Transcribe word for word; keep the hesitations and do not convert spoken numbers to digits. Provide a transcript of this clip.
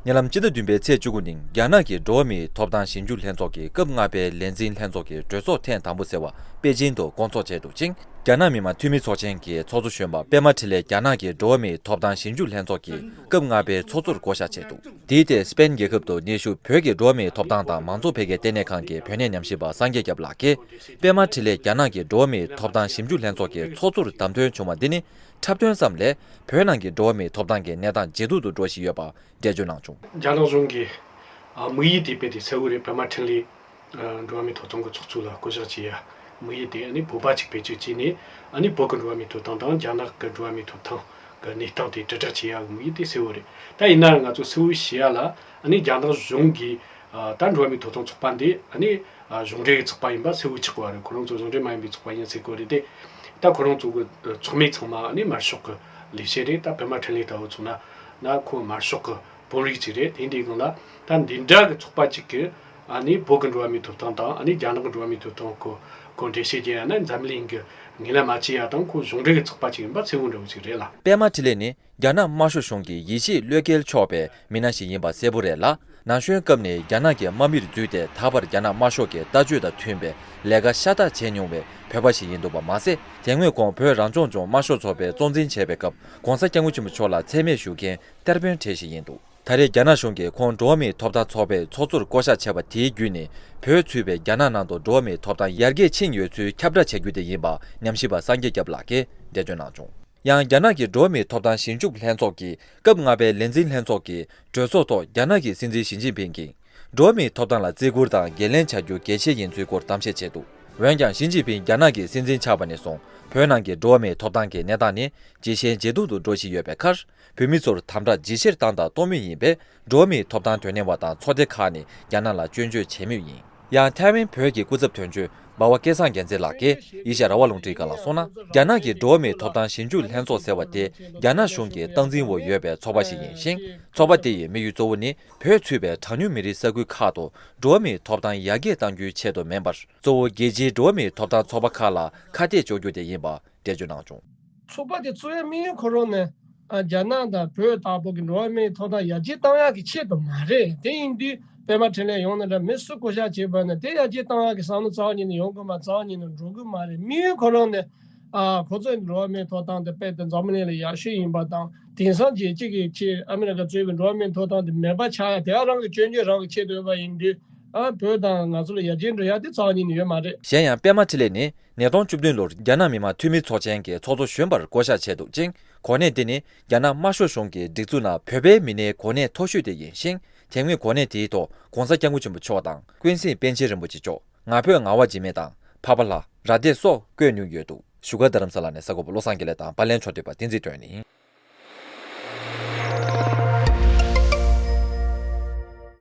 ཉེ་ལམ་སྤྱི་ཟླ་བདུན་པའི་ཚེས་བཅུ་དགུ་ཉིན་རྒྱ་ནག་གི་འགྲོ་བ་མིའི་ཐོབ་ཐང་ཞིབ་འཇུག་ལྷན་ཚོགས་ཀྱི་སྐབས་ལྔ་པའི་ལས་འཛིན་ལྷན་ཚོགས་ཀྱི་གྲོས་ཚོགས་ཐེངས་དང་པོ་ཟེར་བ་པེ་ཅིང་དུ་བསྐོང་ཚོགས་བྱས་འདུག་ཅིང་། རྒྱ་ནག་མི་དམངས་འཐུས་མི་ཚོགས་ཆེན་གྱི་ཚོགས་གཙོ་གཞོན་པ་པད་མ་འཕྲིན་ལས་རྒྱ་ནག་གི་འགྲོ་བ་མིའི་ཐོབ་ཐང་ཞིབ་འཇུག་ལྷན་ཚོགས་ཀྱི་སྐབས་ལྔ་པའི་ཚོགས་གཙོར་བསྐོ་བཞག་བྱས་འདུག་དེའི་ཐད་སི་པེན་རྒྱལ་ཁབ་ཏུ་གནས་བཞུགས་བོད་ཀྱི་འགྲོ་བ་མིའི་ཐོབ་ཐང་དང་མང་གཙོ་འཕེལ་རྒྱས་ལྟེ་གནས་ཁང་གི་བོད་གནས་ཉམས་ཞིབ་པ་སངས་རྒྱས་སྐྱབས་ལགས་ཀྱིས། པད་མ་འཕྲིན་ལས་རྒྱ་ནག་གི་འགྲོ་བ་མིའི་ཐོབ་ཐང་ཞིབ་འཇུག་ལྷན་ཚོགས་ཀྱི་ཚོགས་གཙོར་བདམས་ཐོན་བྱུང་བ་འདི་ནི་འཁྲབ་སྟོན་ཙམ་ལས་བོད་ནང་གི་འགྲོ་བ་མིའི་ཐོབ་ཐང་གི་གནས་སྟངས་ཇེ་སྡུག་ཏུ་འགྲོ་བཞིན་ཡོད་པ་འགྲེལ་བརྗོད་གནང་བྱུང་། རྒྱ་ནག་གཞུང་གིས་ཨ་དམིགས་ཡུལ་དེ་དཔེ་དེ་གསལ་བོ་རེད། པད་མ་འཕྲིན་ལས་ཨ་འགྲོ་བ་མིའི་ཐོབ་ཐང་གི་ཚོགས་གཙོ་ལ་བསྐོ་གཞག་བྱེད་ཡ་དམིགས་ཡུལ་དེ་ཨ་ནི་བོད་པ་གཅིག་བེད་སྤྱོད་བྱས་ནས་ཨ་ནི་བོད་ཀྱི་འགྲོ་བ་མིའི་ཐོབ་ཐང་དང་རྒྱ་ནག་གི་འགྲོ་བ་མིའི་ཐོབ་ཐང་གི་གནས་སྟངས་དེ་དྲིལ་བསྒྲགས་བྱེད་ཡ་གི་དམིགས་ཡུལ་དེ་གསལ་བོ་རེད། ད་ཡིན་ན་ང་ཚོ་གསལ་བོ་ཤེས་ཡ་ལ་ཨ་ནི་རྒྱ་ནག་གཞུང་གིས་ཨ་ད་འགྲོ་བ་མིའི་ཐོབ་ཐང་ཚོགས་པ་འདི་ཨ་ནི་ཨ་གཞུང་འབྲེལ་གྱི་ཚོགས་པ་ཡིན་པ་གསལ་བོ་ཆགས་པ་རེད། ཁོ་རང་ཚོ་གཞུང་འབྲེལ་མ་ཡིན་པའི་ཚོགས་པ་ཡིན་ཟེར་གོ་རེད་དེ། ད་ཁོ་རང་ཚོ་གི་ཚོགས་མི་ཚང་མ་ཨ་ནི་དམར་ཤོག་གི་ལས་བྱེད་རེད། ད་པད་མ་འཕྲིན་ལས་ལྟ་བུ་ཚོ་ན་ན་ཁོ་དམར་ཤོག་གི་དཔོན་རིགས་ཅིག་རེད། དེ་འདྲའི་སྒང་ལ་ད་འདི་འདྲ་གི་ཚོགས་པ་ཅིག་གིས་ཨ་ནི་བོད་ཀྱི་འགྲོ་བ་མིའི་ཐོབ་ཐང་དང་ཨ་ནི་རྒྱ་ནག་གི་འགྲོ་བ་མིའི་ཐོབ་ཐང་ཁོ་ཁོ་འགྲེལ་བཤད་རྒྱག་ཡ་ན་འཛམ་གླིང་གི་ངོས་ལེན་མ་བྱེད་ཡ་དང་ཁོ་གཞུང་འབྲེལ་གྱི་ཚོགས་པ་ཅིག་ཡིན་པ་གསལ་བོ་འདྲ་བོ་ཅིག་རེད་ལ། པད་མ་འཕྲིན་ལས་ནི་རྒྱ་ནག་དམར་ཤོག་གཞུང་གི་ཡིད་ཆེས་བློས་འགེལ་ཆོག་པའི་མི་སྣ་ཞིག་ཡིན་པ་གསལ་པོ་རེད་ལ། ན་གཞོན་སྐབས་ནས་རྒྱ་ནག་གི་དམག་མིར་འཛུལ་ཏེ་ད་བར་རྒྱ་ནག་དམར་ཤོག་གི་ལྟ་སྤྱོད་དང་མཐུན་པའི་ལས་ཀ་ཤ་སྟག་བྱས་མྱོང་བའི་བོད་པ་ཞིག་ཡིན་འདུག་པ་མ་ཟད། དེ་སྔོན་ཁོང་བོད་རང་སྐྱོང་ལྗོངས་དམར་ཤོག་ཚོགས་པའི་གཙོ་འཛིན་བྱས་པའི་སྐབས་༧གོང་ས་༧སྐྱབས་མགོན་ཆེན་པོ་མཆོག་ལ་མཚན་སྨད་ཞུ་མཁན་གཏེར་དཔོན་གྲས་ཤིག་ཡིན་འདུག་ད་རེས་རྒྱ་ནག་གཞུང་གིས་ཁོང་འགྲོ་བ་མིའི་ཐོབ་ཐང་ཚོགས་པའི་ཚོགས་གཙོར་བསྐོ་གཞག་བྱས་པ་དེའི་བརྒྱུད་ནས་བོད་ཚུད་པའི་རྒྱ་ནག་ནང་དུ་འགྲོ་བ་མིའི་ཐོབ་ཐང་ཡར་རྒྱས་ཕྱིན་ཡོད་ཚུལ་ཁྱབ་བསྒྲགས་བྱ་རྒྱུ་དེ་ཡིན་པ་ཉམས་ཞིབ་པ་སངས་རྒྱས་སྐྱབས་ལགས་ཀྱིས་འགྲེལ་བརྗོད་གནང་བྱུང་། ཡང་རྒྱ་ནག་གི་འགྲོ་བ་མིའི་ཐོབ་ཐང་ཞིབ་འཇུག་ལྷན་ཚོགས་ཀྱི་སྐབས་ལྔ་པའི་ལས་འཛིན་ལྷན་ཚོགས་ཀྱི་གྲོས་ཚོགས་ཐོག་རྒྱ་ནག་གི་སྲིད་འཛིན་ཞི་ཅིན་ཕིང་གིས་འགྲོ་བ་མིའི་ཐོབ་ཐང་ལ་བརྩི་བཀུར་དང་འགན་ལེན་བྱ་རྒྱུ་གལ་ཆེ་ཡིན་ཚུལ་སྐོར་གཏམ་བཤད་བྱས་འདུག་འོན་ཀྱང་ཞི་ཅིན་ཕིང་རྒྱ་ནག་གི་སྲིད་འཛིན་ཆགས་པ་ནས་བཟུང་བོད་ནང་གི་འགྲོ་བ་མིའི་ཐོབ་ཐང་གི་གནས་སྟངས་ནི་ཇེ་ཞན་ཇེ་སྡུག་ཏུ་འགྲོ་བཞིན་ཡོད་པའི་ཁར། བོད་མི་ཚོར་དམ་དྲག་ཇེ་ཆེར་བཏང་དང་གཏོང་མུས་ཡིན་པས། འགྲོ་བ་མིའི་ཐོབ་ཐང་དོན་གཉེར་བ་དང་ཚོགས་སྡེ་ཁག་ནས་རྒྱ་ནག་ལ་སྐྱོན་བརྗོད་བྱེད་མུས་ཡིན། ཡང་ཐའེ་ཝན་བོད་ཀྱི་སྐུ་ཚབ་དོན་གཅོད་འབའ་བ་སྐལ་བཟང་རྒྱལ་མཚན་ལགས་ཀྱིས་ཨེ་ཤ་ཡ་རང་དབང་རླུང་འཕྲིན་ཁང་ལ་གསུངས་ན། རྒྱ་ནག་གི་འགྲོ་བ་མིའི་ཐོབ་ཐང་ཞིབ་འཇུག་ལྷན་ཚོགས་ཟེར་བ་དེ་རྒྱ་ནག་གཞུང་གི་སྟངས་འཛིན་འོག་ཡོད་པའི་ཚོགས་པ་ཞིག་ཡིན་ཞིང་། ཚོགས་པ་དེ་ཡི་དམིགས་ཡུལ་གཙོ་བོ་ནི་བོད་ཚུད་པའི་གྲངས་ཉུང་མི་རིགས་ས་ཁུལ་ཁག་ཏུ་འགྲོ་བ་མིའི་ཐོབ་ཐང་ཡར་རྒྱས་གཏང་རྒྱུའི་ཆེད་དུ་མིན་པར། གཙོ་བོ་རྒྱལ་སྤྱིའི་འགྲོ་བ་མིའི་ཐོབ་ཐང་ཚོགས་པ་ཁག་ལ་ཁ་གཏད་གཅོག་རྒྱུ་དེ་ཡིན་པ། འགྲེལ་བརྗོད་གནང་བྱུང་། ཚོགས་པ་དེ་གཙོ་བོའི་དམིགས་ཡུལ་ཁོ་རང་ནི། ཨ་རྒྱ་ནག་དང་བོད་ལྟ་བུ་གི་འགྲོ་བ་མིའི་ཐོབ་ཐང་ཡར་རྒྱས་གཏང་ཡག་གི་ཆེད་དུ་མ་རེད། དེ་ཡིན་དུས་པད་མ་འཕྲིན་ལས་ཡོང་ན་འདྲ་མི་སུ་བསྐོ་བཞག་བྱས་པ་ནི་དེ་ཡར་རྒྱས་གཏང་ཡག་གི་བསམ་བློ་རྩ་བ་ཉིད་ནས་ཡོང་གི་མ་རྩ་བ་ཉིད་ནས་འགྲོ་གི་མ་རེད། དམིགས་ཡུལ་ཁོ་རང་ནི། ཨ་ཁོ་ཚོས་འགྲོ་བ་མིའི་ཐོབ་ཐང་དེ་དཔེ་དེ་འཛམ་གླིང་ལ་ཡག་ཤོས་ཡིན་པ་དང་དེང་སང་རྒྱལ་སྤྱི་གི་ཆེད་ཨ་མི་རི་ཀ་གཙོས་པའི་འགྲོ་བ་མིའི་ཐོབ་ཐང་དེ་མེད་པ་ཆགས་ཡག་དེ་ཡང་རང་གི་སྐྱོན་བརྗོད་རང་གི་ཆེད་དུ་ཡོད་པ་ཡིན་དུས། ཨ་བོད་དང་ང་ཚོ་ལ་ཡར་རྒྱས་འགྲོ་ཡག་དེ་རྩ་བ་ཉིད་ནས་ཡོད་མ་རེད། གཞན་ཡང་པད་མ་འཕྲིན་ལས་ནི་ཉིས་སྟོང་བཅུ་བདུན་ལོར་རྒྱ་ནག་མི་དམངས་འཐུས་མི་ཚོགས་ཆེན་གྱི་ཚོགས་གཙོ་གཞོན་པར་བསྐོ་གཞག་བྱས་འདུག་ཅིང་། གོ་གནས་དེ་ནི་རྒྱ་ནག་དམར་ཤོག་གཞུང་གི་སྒྲིག་འཛུགས་ནང་བོད་པའི་མི་སྣའི་གོ་གནས་མཐོ་ཤོས་དེ་ཡིན་ཞིང་། དེ་སྔོན་གོ་གནས་དེའི་ཐོག་༧གོང་ས་༧སྐྱབས་མགོན་ཆེན་པོ་མཆོག་དང་ཀུན་གཟིགས་པཎ་ཆེན་རིན་པོ་ཆེ་མཆོག་ང་ཕོད་ངག་དབང་འཇིགས་མེད་དང་འཕགས་པ་ལྷ། ར་སྡེ་སོགས་བསྐོས་མྱོང་ཡོད་འདུག་བཞུགས་སྒར་རྡ་རམ་ས་ལ་ནས་གསར་འགོད་པ་བློ་བཟང་དགེ་ལེགས་དང་པར་ལེན་ཕྱོགས་སྒྲིག་པ་བསྟན་འཛིན་དོན་ནི།